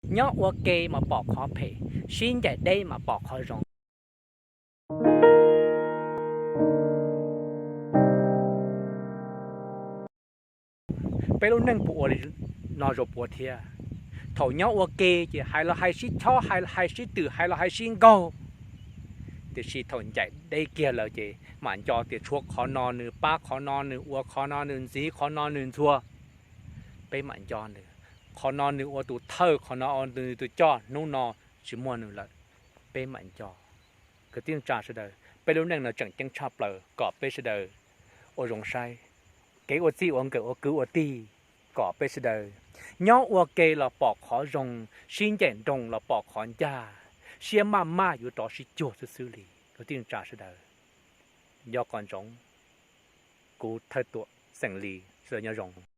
Nyob ua ke mas pom qhov phem, sib ncaim deb mas pom qhov zoo. Peb lub neej puas ua li no zaum puav thiab? Thaum nyob ua ke ces hais los hais sib chob, hais los hais sib twm, hais los hais sib nkaug. Tiam sis thaum ncaim deb kiag lawm ces mam nco tias tshuav qhov no nws pab qhov no, nws ua qhov no, nws ntxiv qhov no, nws ntxhua. Peb mam nco nws, qhov no nws ua tus thawj, qhov no ua nws tus coj, hnub no tsis muaj nws lawm, peb mam nco. Kwv tij neej tsa sawv daws, peb lub neej no tseem ceeb tshaj plaws kom peb sawv daws ua zoo saib. Kev ua txij ua nkawm ua kwv ua tij, kom peb sawv daws nyob ua ke los pom qhov zoo, sib ncaim nroos los pom qhov ncaj, siab maj maj yuav rov sib cuag xwb xwb li. Kwv tij neej tsa sawv daws, nco qo ntsoov, kuv Thawj Tuam xeem Lis, sawv daws nyob zoo.